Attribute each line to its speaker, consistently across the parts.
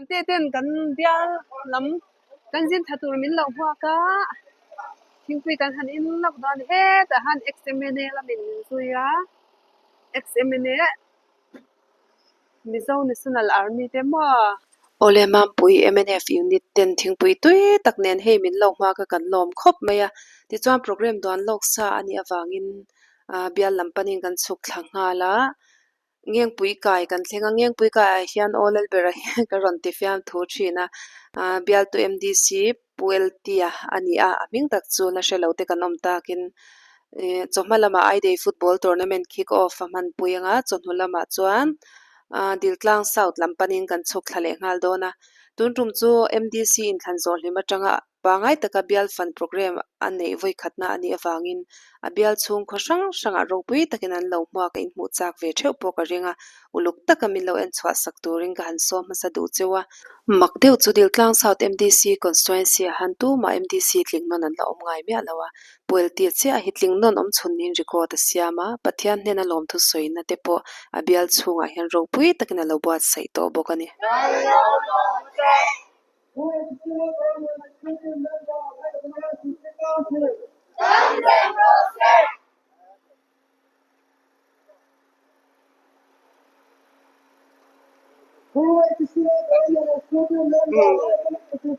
Speaker 1: Te ten kan bial lam kan zin tha tur min lo nghak a, thingpui kan han in lawk dawn a ni. Hetah hian xmna lamin min zui a, xmna Mizo National Army te maw. Awle Mampui mnf unit ten thingpui tui tak nen hei min lo nghak a kan lawm khawp mai a, tichuan program duan lawk sa a nih avangin bial lam panin kan chhuk thla nghal a. Ngengpui kai kan thleng a, Ngengpui kaiah hian aw Lalbera hi ka rawn ti fiam thu thin a, ah bialtu MDC Pu Eltia a ni a, a hming tak chu la hre lo te kan awm takin ih chawhma lamah I Day Football Tournament kick off a hmanpui ang a, chawhnu lamah chuan ah Diltlang South lam panin kan chhuk thla leh nghal dawn a, tun tum chu MDC inthlan zawh hlim atanga Pangai taka bial fan programme a neih vawi khatna a nih avangin a bial chhung khaw hrang hrangah ropui takin an lo hmuak a inhmuh chak ve theuh pawh ka ring a, uluk taka min lo en chhuah sak turin ka han sawm hmasa duh cheu a. Mak deuh chu Diltlang South MDC Constituency ah han tumah MDC tling nawn an la awm ngai miah lo a, Pueltia chiah hi tling nawn awm chhun niin record a siam a, Pathian hnena lawmthu sawina te pawh a bial chhungah hian ropui takin a lo buatsaih tawh bawk a ni.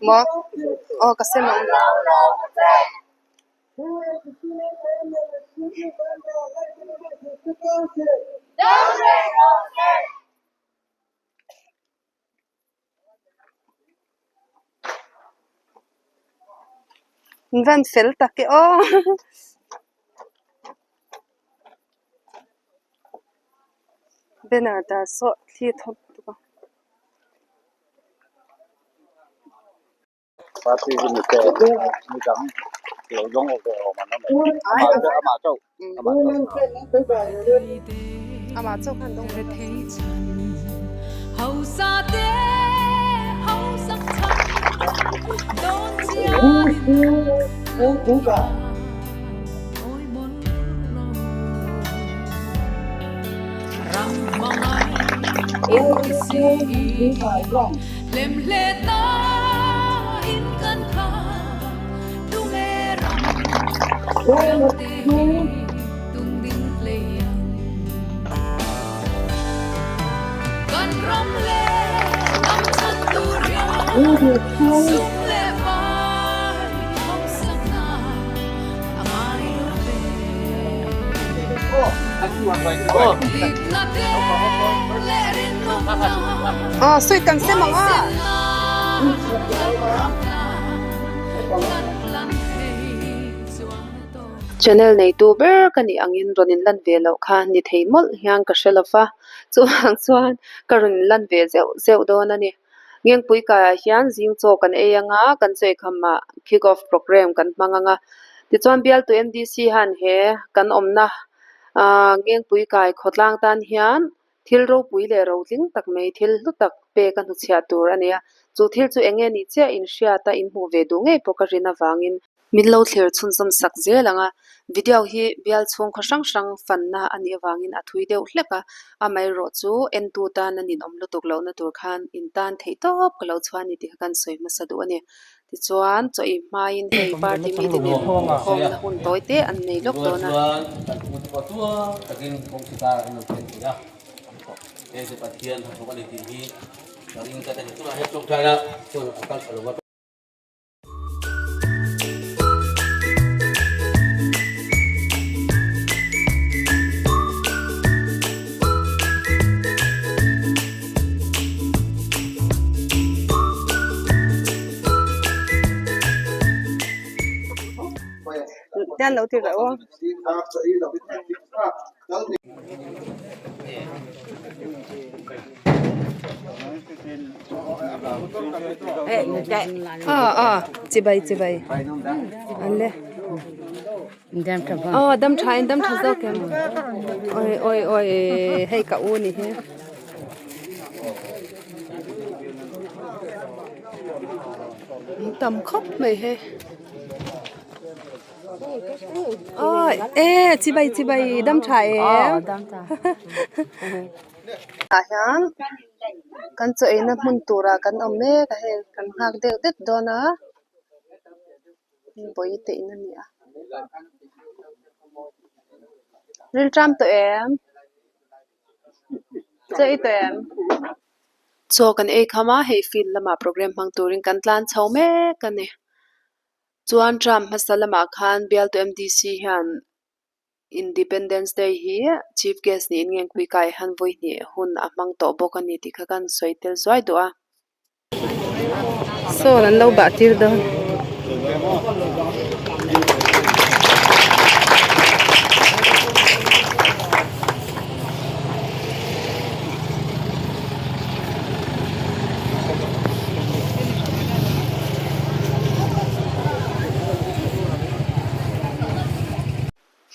Speaker 1: Maw aw ka sem ang. An van fel tak e aw banner tar saw thli thawk tuk a.
Speaker 2: Party hi mi te mi dang lo zawng awk ve awm an awm em? Amah chauh amah chauh
Speaker 1: Amah chauh khan dawng ve Aw sweet kan sem ang a. Channel neitu ber ka nih angin rawn inlan ve loh kha ni thei mawlh hian ka hre lova, chuvang chuan ka rawn inlan ve zeuh zeuh dawn a ni. Ngengpui kaiah hian zing chaw kan ei anga kan chaw eikham ah kick off programme kan hmang anga tichuan bialtu M_D_C hian he kan awmna ah Ngengpui kai khawtlang tan hian thil ropui leh rotling tak mai thil hlu tak pek a hnuchhiah tur a ni a, chu thil chu eng nge nih chiah inhriat a inhmuh ve duh ngei pawh ka rin avangin. Min lo thlir chhunzawm sak zel ang a, video hi bial chhung khaw hrang hrang fanna a nih avangin a thui deuh hlek a, amaherawh chu entu tan a ninawm lutuk lohna tur khan in tan theih tawp ka lo chhuah a ni tih kha kan sawi hmasa duh a ni. Tichuan chaw ei hmain hei party mite nen hmuhkhawmna hun tawi te an nei lawk dawn a. Tian lo ti reuh a. Aw aw chibai chibai an le aw dam tha in dam tha zawk em oi oi oi hei ka u ni hi tam khawp mai hei. Oi e chibai chibai dam tha em tah hian. Kan chaw eina hmun turah kan awm mek a hei kan nghak deuh det dawn a bawihte in a ni a rilṭam tawh em chaw ei tawh em chaw kan ei kham a hei field lamah programme hmang turin kan tlan chho mek a ni chuan tram hmasa lamah khan bialtu M D C hian. Independence Day hi Chief Guest niin Ngengpui kai han vawi hnih hun a hmang tawh bawk a ni tih kha kan sawi tel zuai duh a. Sawn an lo bah tir dawn.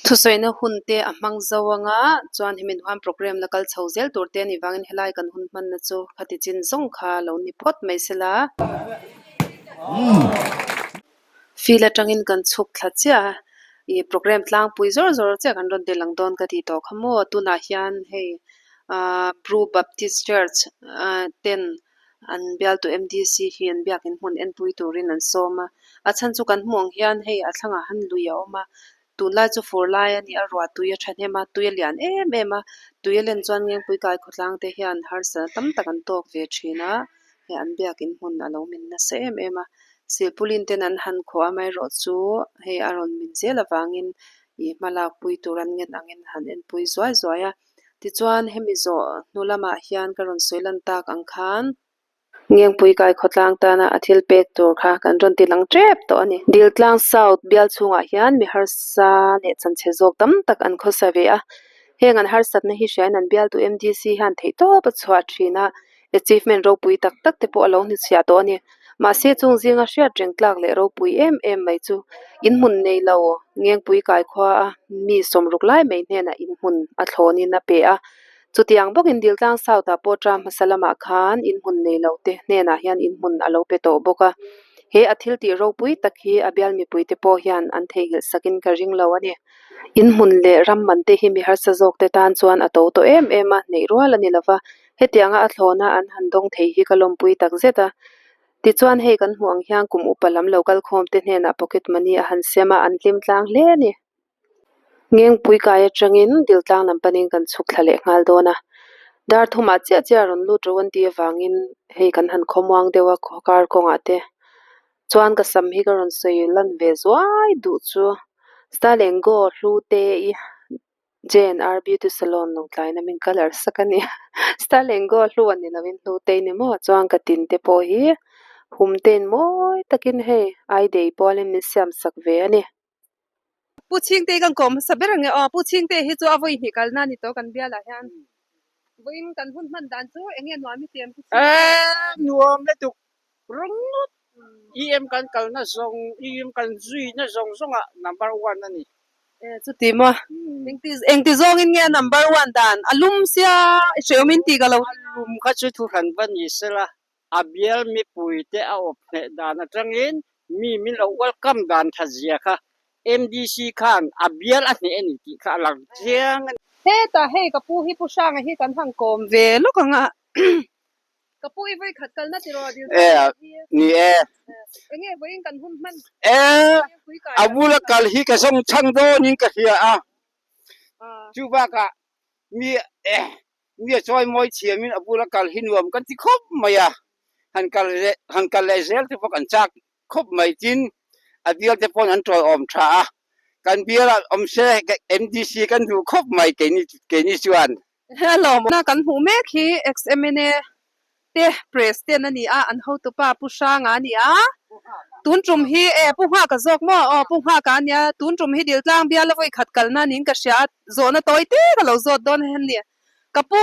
Speaker 1: Thusawiina hun te a hmang zo anga chuan hemi hnuan programme la kal chho zel tur te a nih vangin helai kan hun hmanna chu khati chin zawng kha lo ni phawt mai sela. Field atangin kan chhuk thla chiah a, ih programme tlangpui zawr zawr chiah kan rawn tel ang dawn ka tih tawh kha maw tunah hian hei ahh Bru Baptist Church ah ten An bialtu MDC hi an biakin hmun enpui turin an sawm a, a chhan chu kan hmuh ang hian hei a thlangah han lui a awm a, tunlai chu fur lai a ni a, ruah tui a thahnem a, tui a lian em em a, tui a len chuan Ngengpui kai khawtlang te hian harsatna tam tak an tawk ve thin a, hei an biakin hmun a lo min nasa em em a, silpulin ten an han khuah amaherawh chu hei a rawn min zel avangin ih hma lakpui tur an ngen angin han enpui zuai zuai a. Tichuan, hemi zawh hnu lamah hian ka rawn sawi lan tak ang khan, Ngengpui kai khawtlang tana a thil pek tur kha kan rawn ti lang tep tawh a ni. Diltlang South bial chhungah hian mi harsa leh chanchhe zawk tam tak an khawsa ve a. Heng an harsatna hi hriain an bialtu MDC hian theihtawp a chhuah thin a, achievement ropui tak tak te pawh a lo hnuchhiah tawh a ni. Mahse, chung zinga hriat reng tlak leh ropui em em mai chu inhmun nei lo Ngengpui kai khua a mi sawmruk lai mai hnenah inhmun a thlawnin a pe a. Chutiang bawkin Diltlang South ah pawh term hmasa lamah khan inhmun nei lo te hnenah hian inhmun a lo pe tawh bawk a. He a thil tih ropui tak hi a bial mipui te pawh hian an theihnghilh sakin ka ring lo a ni. Inhmun leh ram man te hi mi harsa zawk te tan chuan a to tawh em em a, neih rual a ni lova. Hetianga a thlawna an han dawng thei hi ka lawmpui tak zet a. Tichuan hei kan hmuh ang hian kum upa lam lo kal khawm te hnenah pocket money a han sem a, an hlim tlang hle a ni. Ngengpui kai atangin Diltlang lam panin kan chhuk thla leh nghal dawn a. Dar thumah chiah chiah a rawn lut ro an tih avangin hei kan han khawmuang deuh a kar kawngah te chuan ka sam hi ka rawn sawi lan ve zuai duh chu Style and Go hlu te i JNR Beauty Salon lawngtlaina min colour sak a ni. Style and Go hlu a ni lovin hlu te ni maw chuan ka tin te pawh hi hum te in mawi takin hei I day pualin min siam sak ve a ni. Pu Chhingte kan kawm hmasa ber ang e aw. Pu Chhingte hi chu a vawi hnih kalna a ni tawh kan bialah hian. Vawiin kan hun hman dan chu eng nge nuam i ti em Pu Chhingte?
Speaker 3: Eee nuam lutuk ringawt EM kan kalna zawng EM kan zuina zawng zawngah number one a ni.
Speaker 1: Eee chuti maw engti engti zawngin nge a number one dan a lum sia i hreawm in tih ka lo.
Speaker 3: A lum kha chu thuhran va ni sela A bial mipuite a awp hneh dan atangin mi min lo welcome dan that zia kha MDC khan a bial a hneh a ni tih kha a lang chiang a ni.
Speaker 1: Hetah hei ka pu hi Pu Hranga hi kan han kawm ve lawk ang a, ka pu i vawi khat kalna tiraw dil
Speaker 2: E, ni e.
Speaker 1: Enge vawiin kan hun hman
Speaker 2: E, a bula kal hi ka zawng chhang dawnin ka hria a, chu bakah mi Mi a chawi mawi thiamin a bula kal hi nuam kan ti khawp mai a, han kal leh han kal leh zel te pawh kan chak khawp mai. Tin, a bial te pawn an tawiawm tha a, kan bialah awm se MDC kan duh khawp mai keini keini chuan.
Speaker 1: Hello, kan hmuh mek hi ex-MNA te President a ni a, an hotupa Pu Hranga a ni a, tun tum hi e Pu Nghaka zawk maw aw Pu Nghaka a nia, tun tum hi Diltlang biala vawi khat kalna niin ka hria a, zawhna tawi te ka lo zawt dawn hem ni. Ka pu,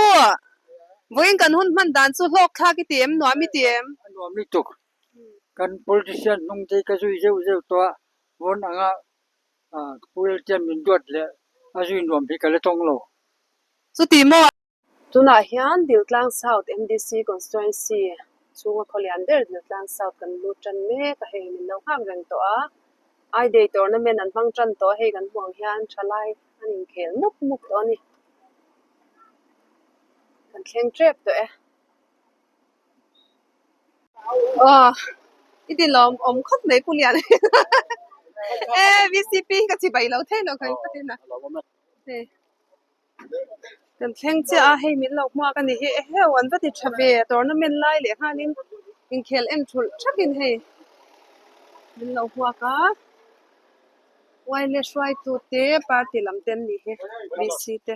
Speaker 1: vawiin kan hun hman dan chu hlawk thlak i ti em, nuam i ti em?
Speaker 3: A nuam lutuk. Kan politician hnung te hi ka zui zeuh zeuh tawh a, vawn anga Pu Eltian min duat leh a zui nuam hi ka la tawng lo.
Speaker 1: Chuti maw? Tunah hian Diltlang South MDC Constituency chhunga khaw lian ber Diltlang South kan lut tan mek a, hei min lo nghak reng tawh a. I Day tournament an hmang tan tawh a, hei kan hmuh ang hian thalai an inkhel mup mup tawh a ni. Kan thleng tep tawh e. Aw i ti lawm awm khawp mai Pu Lian e VCP hi ka chibai lo thei lo kha tin a hei kan thleng chiah a hei min lo hmuak a ni hi eheu an va ti tha ve tournament lai leh nghalin inkhel en thulh thakin hei min lo hmuak a wireless hruaitu te party lam te an ni hi VC te.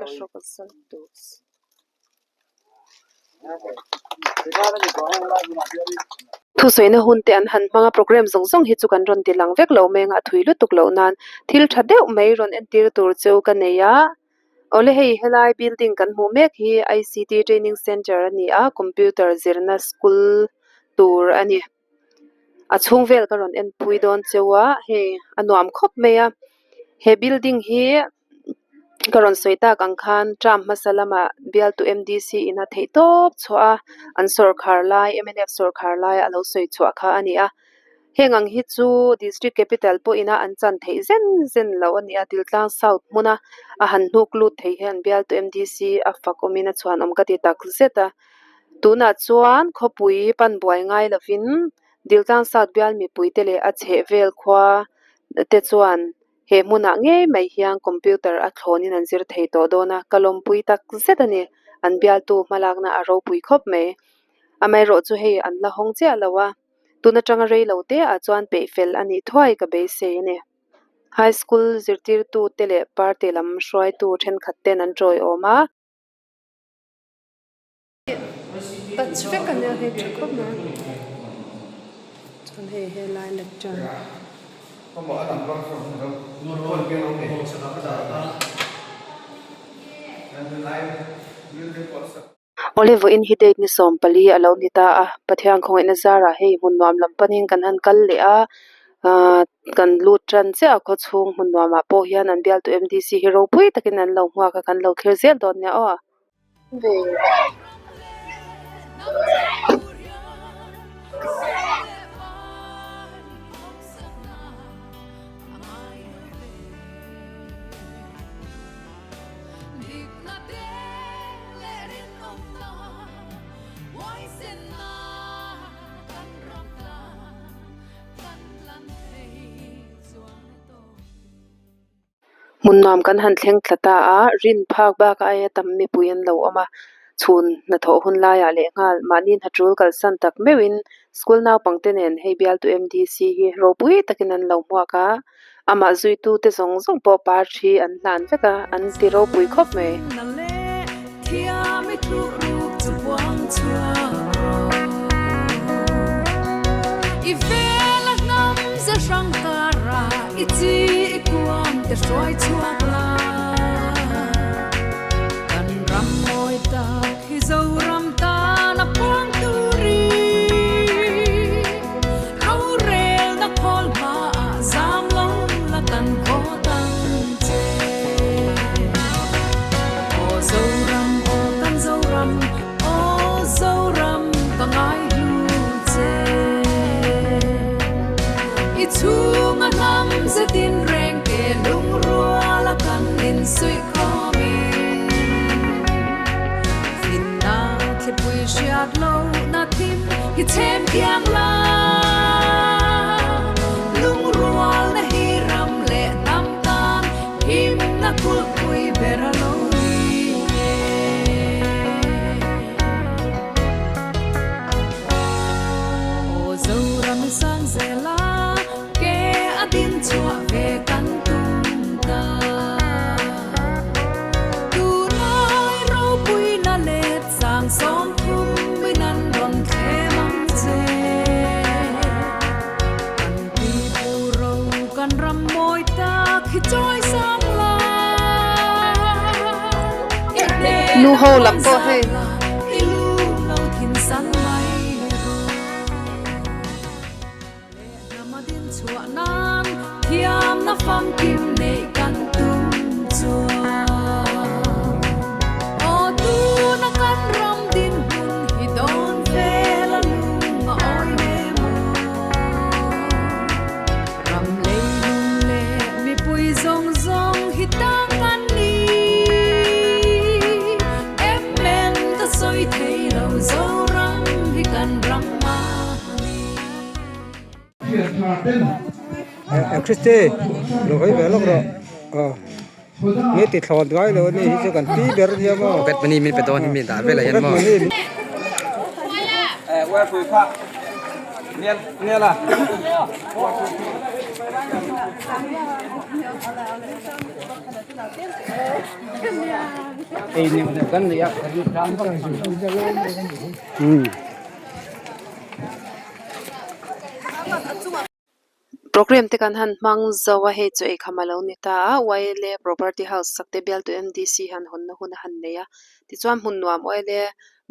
Speaker 1: Ka hrawk a sal tuk. Thusawiina hun te an han hmang a, programme zawng zawng hi chu kan rawn ti lang vek lo mai anga a thui lutuk loh nan thil tha deuh mai rawn entir tur chu ka nei a. Awle hei helai building kan hmuh mek hi I_C_T training centre a ni a, computer zirna school tur a ni. A chhung vel ka rawn en pui dawn cheu a hei a nuam khawp mai a he building hi ka rawn sawi tak ang khan term hmasa lamah bialtu M_D_C in a theih tawp chhuah a an sawrkhar lai M_N_F sawrkhar lai a lo sawi chhuah kha a ni a heng ang hi chu district capital pawh ina an chan theih zen zen loh a ni a Diltlang south hmuna a han hnuk lut thei hian bialtu M_D_C a fak awmin a chhuanawm ka ti tak zet a. Tunah chuan khawpui pan buai ngai lovin Diltlang South bial mipuite leh a chhehvel khua te chuan he hmunah ngei mai hian computer a thlawnin an zir thei tawh dawn a, ka lawmpui tak zet a ni. An bialtu hmalakna a ropui khawp mai. Amaherawhchu chu hei an la hawng chiah lo a, tun atanga rei lo te ah chuan peih fel a nih thuai ka beisei a ni. High School zirtirtu te leh party lam hruaitu thenkhat ten an tawiawm a. Touch vek a nia hei tha khawp mai chuan hei helai lecture Awle vawiin hi date ni 14 a lo ni ta a Pathian khawngaihna zarah hei hmun nuam lam panin kan han kal leh a ahh kan lut tan chiah a khawchhung hmun nuamah pawh hian an bialtu M_D_C hi ropui takin an lo hmuak a kan lo thlir zel dawn nia aw. Hmun nuam kan han thleng thla ta a, rin phak bak aia tam mipui an lo awm a, chhun hnathawh hun laiah leh nghal mahni hnatul kalsan tak meuhin school naupangte nen hei bialtu M_D_C hi ropui takin an lo hmuak a, amah zuitute zawng zawng pawh par thi an hlan vek a, an ti ropui khawp mai. Nu ho lam pawh hei.
Speaker 4: Christy lo hawi ve lawk rawh aw mi ti thlawn ngai lo ani hi chu kan pi ber nia maw
Speaker 5: pocket money min pe dawn hi mi dah velah hian maw
Speaker 1: Programme te kan han hmang zo a, hei chu eikham a lo ni ta a, YLA Property House sak te bialtu MDC hian hawnna hun a han nei a, tichuan hmun nuam YLA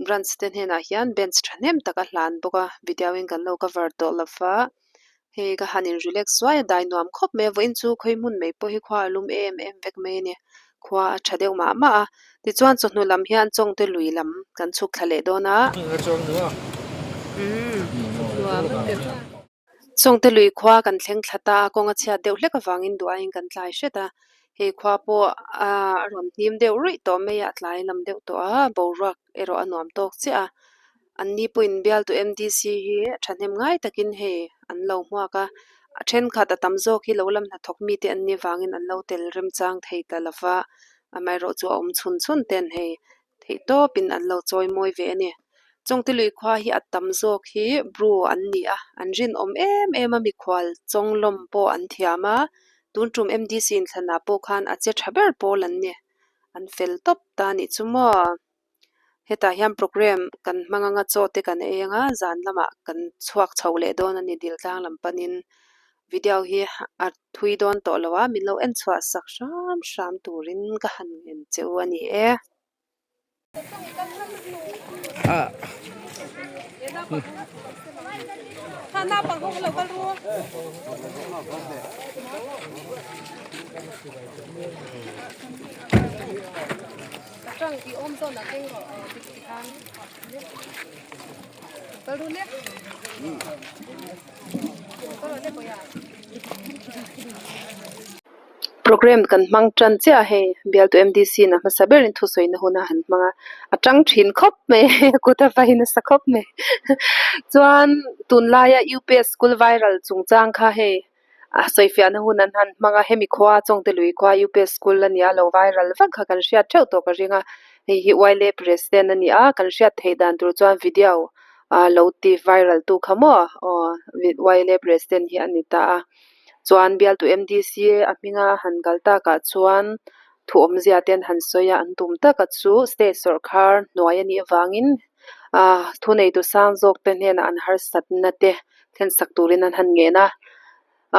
Speaker 1: branch te hnenah hian bench thahnem tak a hlan bawk a, video in kan lo cover tawh lo va, hei ka han in relax zuai a, dai nuam khawp mai a, vawiin chu khawi hmun mai pawh hi khua a lum em em vek mai a ni, khua a tha deuh mah mah a, tichuan chawhnu lam hian Chawngte lui lam kan chhuk thla leh dawn a. Chawngte lui khua kan thleng thla ta a, kawng a chhiat deuh hlek avangin duh aiin kan tlai hret a, hei khua pawh a rawn hnim deuh ruih tawh mai a, a tlai lam deuh tawh a, boruak erawh a nuam tawk chiah a, an ni pawhin bialtu MDC hi thahnem ngai takin hei an lo hmuak a, a thenkhat a tam zawk hi lo lam hnathawk mite an nih vangin an lo tel remchang thei ta lova, amaherawhchu chu a awm chhun chhun ten hei Theih tawpin an lo chawi mawi ve a ni. Chawngte lui khua hi a tam zawk hi Bru an ni a, an rinawm em em a, mikhual chawng lawm pawh an thiam a, tun tum MDC inthlanah pawh khan a che tha ber pawl an ni. An fel tawp ta a nih chu maw. Hetah hian programme kan hmang anga chaw te kan ei anga zan lamah kan chhuak chho leh dawn a ni Diltlang lam panin video hi a thui dawn tawh lo a, min lo en chhuah sak hram hram turin ka han ngen che u a ni e. Programme kan hmang tan chiah a hei bialtu MDC in a hmasa berin thusawina hun a han hmang a a tang thin khawp mai kut a vai nasa khawp mai chuan tunlaia UPS school viral chungchang kha hei a sawifiahna hun an han hmang a hemi khua Chawngte lui khua UPS school a nia lo viral vak kha kan hriat theuh tawh ka ring a hei hi YLA president a ni a kan hriat theih dan tur chuan video ah lo ti viral tu kha maw aw YLA president hi a ni ta a chuan bialtu MDC a hminga han kal takah chuan thu awmzia te an han sawi a an tum taka chu state sawrkhar hnuai a nih avangin ah thuneitu sang zawk te hnenah an harsatna te thlen sak turin an han ngen a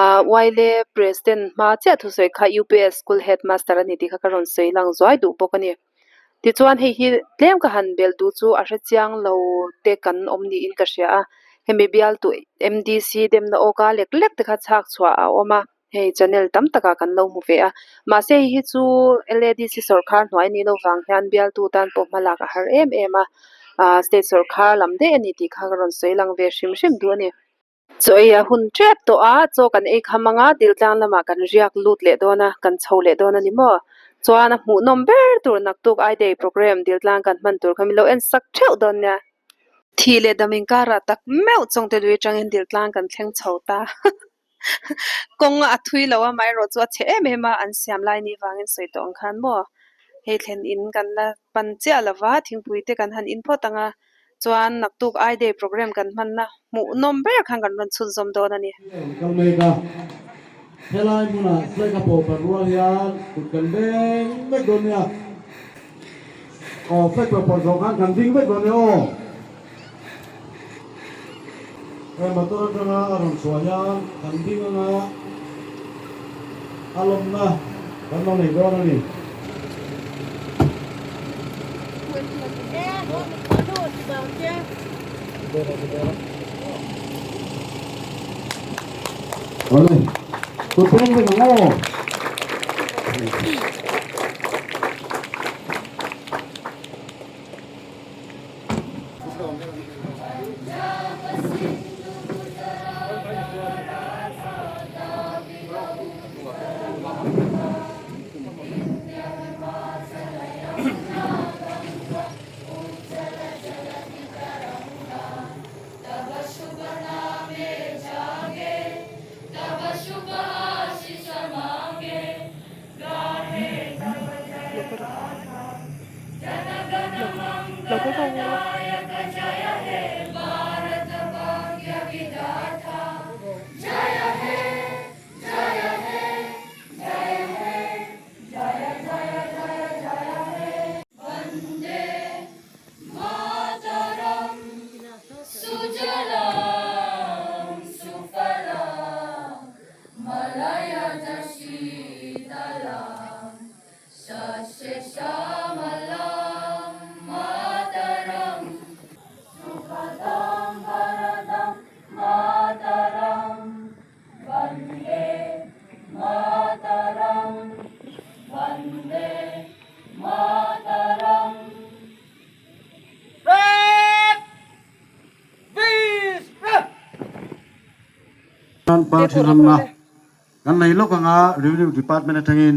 Speaker 1: ah YLA president hma chiah thusawi kha UPS school headmaster a ni tih kha ka rawn sawi lang zuai duh bawk a ni. Tichuan hei hi tlem ka han belh duh chu a hrechiang lo te kan awm niin ka hria a, hemi bialtu MDC demna awka lek lek te kha chhak chhuah a awm a, hei channel tam takah kan lo hmu ve a, mahse hei hi chu LADC sawrkhar hnuai a nih loh vang hian bialtu tan pawh hmalak a har em em a, ah state sawrkhar lam daih a ni tih kha ka rawn sawi lang ve hrim hrim duh a ni. Chaw ei a hun tep tawh a, chaw kan ei kham anga Diltlang lamah kan riak lut leh dawn a, kan chho leh dawn a ni maw? Chuan a hmuhnawm ber tur naktuk I Day programme Diltlang kan hman tur kha min lo en sak theuh dawn nia. Thih leh dam inkarah tak meuh Chawngte lui atangin Diltlang kan thleng chho ta. Kawng a thui lo a, amaherawh chu a chhe em em a, an siam lai ni vangin sawi tawh ang khan maw? Hei thlen in kan la pan chiah lo va, thingpui te kan han in phawt ang a, Chuan naktuk I Day programme kan hmanna hmuhnawm ber khan kan rawn chhunzawm dawn a ni.
Speaker 6: Kal mek a, helai hmunah flag a pawh pan rual hian kut kan beng vek dawn nia. Aw flag pawh pawh zawh khan kan ding vek dawn nia aw. He motor atanga a rawn chhuah hian kan ding anga. a lawmna kan lo nei dawn a ni. Awle, kut peng vek ang aw. Party lamna kan nei lawk anga Revenue Department atangin.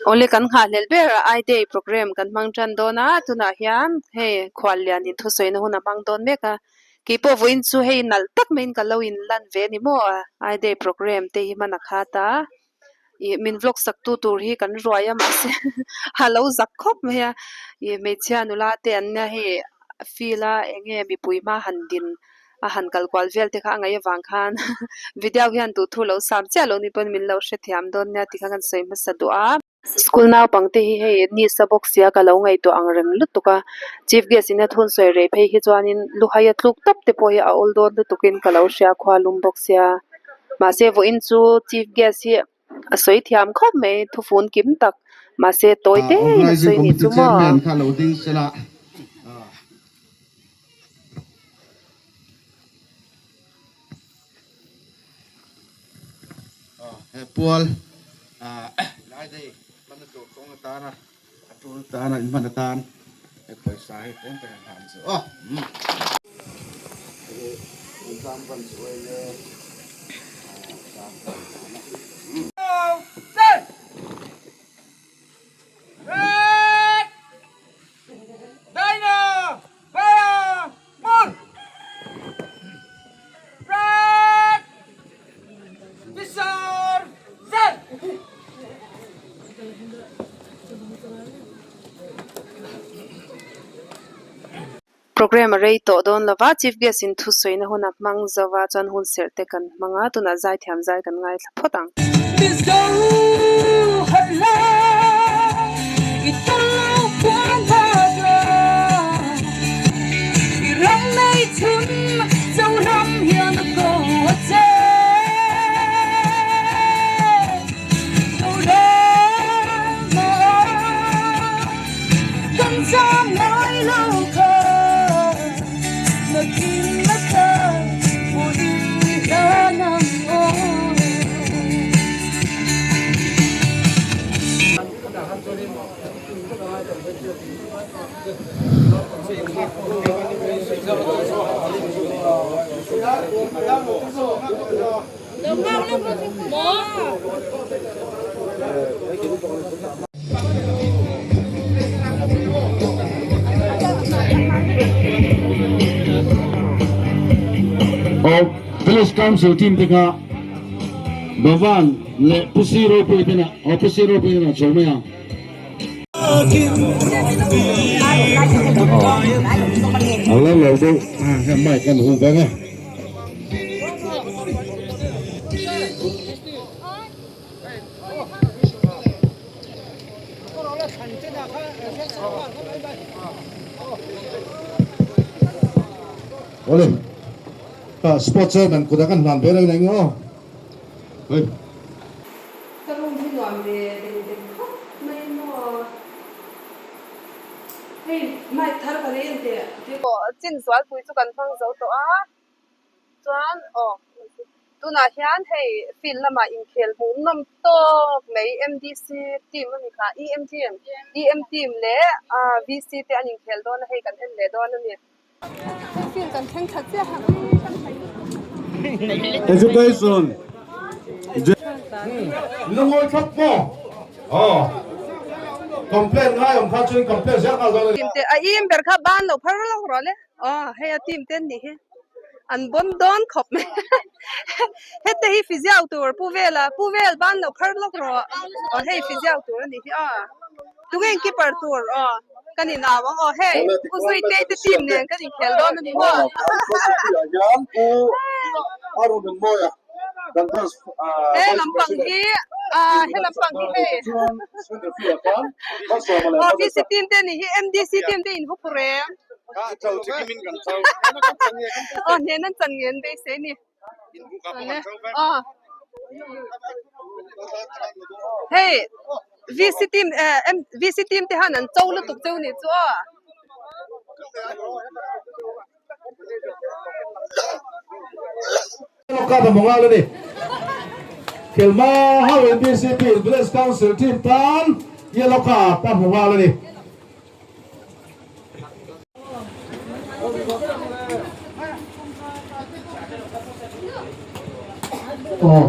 Speaker 1: Awle kan nghahhlelh ber a I day program kan hmang tan dawn a tunah hian hei khual lian in thusawina hun a hmang dawn mek a keipawh vawiin chu hei nalh tak maiin ka lo in lan ve a ni maw I day program te hi hman a khat a ih min vlog sak tu tur hi kan ruai a mahse a lo zak khawp mai a ih hmeichhia nula te an nia hei field a eng nge mipui hma han din a han kal kual vel te kha a ngaih avang khan video hian duhthu lo sam chiah lo ni pawn min lo hrethiam dawn nia tikha kan sawi hmasa duh a. School naupang te hi hei nisa bawk sia ka lo ngaihtuah ang reng lutuk a chief guest in a thun sawi rei phei hi chuanin luhai a tluk tawp te pawh hi a awl dawn lutuk in ka lo hria khua lum bawk sia mahse vawiin chu chief guest hi a sawi thiam khawp mai thufun kim tak mahse tawi te in a
Speaker 6: Organizing
Speaker 1: sawi nih
Speaker 6: Committee
Speaker 1: chu maw.
Speaker 6: Chairman kha lo ding sela. He pual lai dei hman tur kawng atana a tul tana in hman atan he pawisa hi tlem te han han chu aw.
Speaker 1: Program a rei tawh dawn lova Chief Guest in thusawina hun a hmang zova chuan hun serh te kan hmang a tunah zaithiam zai kan ngaithla phawt ang.
Speaker 6: Village Council team te kha Bhavan leh Pu Si Ropui tena aw Pu Si Ropui tena chho mai ang. A lo lo deuh a mic an hum veng a. Awle ka sport chairman kutah kan hlan ve reng reng aw. Hei.
Speaker 1: Ka room hi nuam ve deng deng khawp mai maw. Hei mic thar ka lei ang teh. Chin zualpui chu kan hmang zo tawh a. Chuan aw tunah hian hei field lamah inkhel hmuh nawm tawk mai M_D_C team a ni kha E_M team E_M team leh ah V_C te an inkhel dawn a hei kan en leh dawn a ni. Hei field kan thleng thla chiah a.
Speaker 6: Education Lungawi thlap maw? Aw complain ngai awm kha chuan complain zel nghal dawn a ni.
Speaker 1: Team te a im ber kha ban lo phar lo rawh le. Aw hei a team te an nih hi an bawn dawn khawp mai hete hi physio tur pu vela pu vel ban lo phar lawk rawh aw hei physio tur a nih hi aw tunge in keeper tur aw kan in au ang aw hei u zuitei te team nen kan inkhel dawn a ni maw he lampang hi ah he lampang hi hei aw vc team te a nih hi mdc team te in hu phu reng. Aw hnen an chan nge an beisei a ni. Aw hei VC team eh VC team te han an cho lutuk cheu nih chu aw.
Speaker 6: Ka ta mawngal a ni. Khelma ho NDCP Village Council team tan yellow card a hmu nghal a ni. Aw,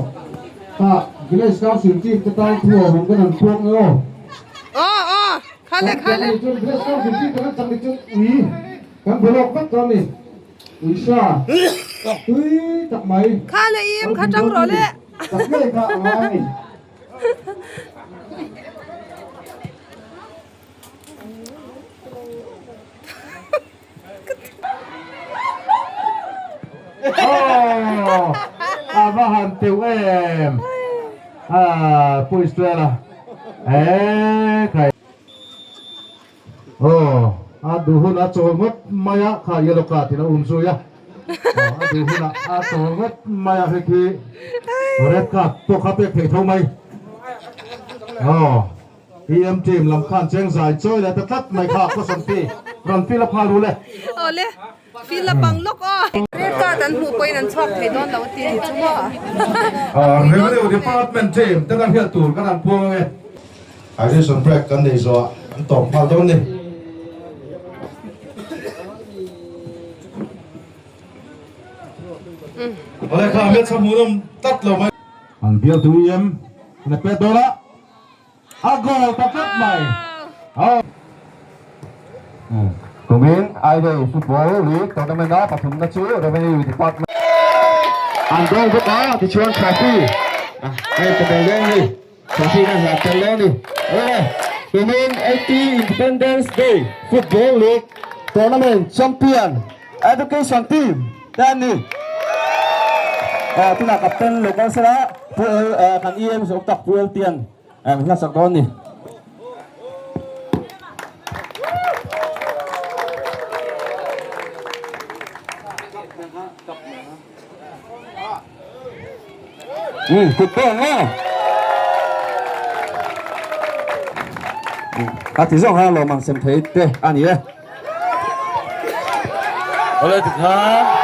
Speaker 6: kha Village Council team te tan thu a hawng kan an puak nge aw.
Speaker 1: Aw, aw, khale khale.
Speaker 6: Village Council team te kan chak ni chu ui kan bulawk vek dawn ni. Uisa tui tak mai.
Speaker 1: Kha le im kha tang rawh le.
Speaker 6: Tak ngei kha a ngai a ni. Aww a va han teuh em a Pu Israel-a eee khai. Aw, a duh hunah a chawl ngawt mai a, kha yellow card in a um zui a. Aw, a duh hunah a chawl ngawt mai a, hei khi red card pawh kha pek theih tho mai. Aw, EM team lam khan cheng zai chawi leh ta tlat mai kha caution fee rawn fill up nghal ru le.
Speaker 1: Aw le, fill up ang lawk aw. Red card an hmuh pawhin an chhuak thei dawn lo a ti ni chu maw.
Speaker 6: Revenue Department team te kan hriat tur kan han puang ange. Hydration break kan nei zawh ah an tawp nghal dawn ni. Awle kha hmelchha hmuhnawm tlat lo mai. An bial tu em an a pet dawn a, a goal ta tlat mai.
Speaker 7: Kumin Airei Football League Tournament a pathumna chu Revenue Department an dawng bawk a, tichuan trophy a hei pe tel dawn a ni. Trophy kan hlat tel dawn a ni. Awle, kumin 80 Independence Day Football League Tournament Champion Education Team te an ni. Tunah Captain lo kal sela Pu L kan EM zawk tak Pu L Tian an hmasak dawn a ni. Kut pawh ang aw. A ti zawng ha lawm ang sem thei te a ni e.
Speaker 8: Awle tikhan.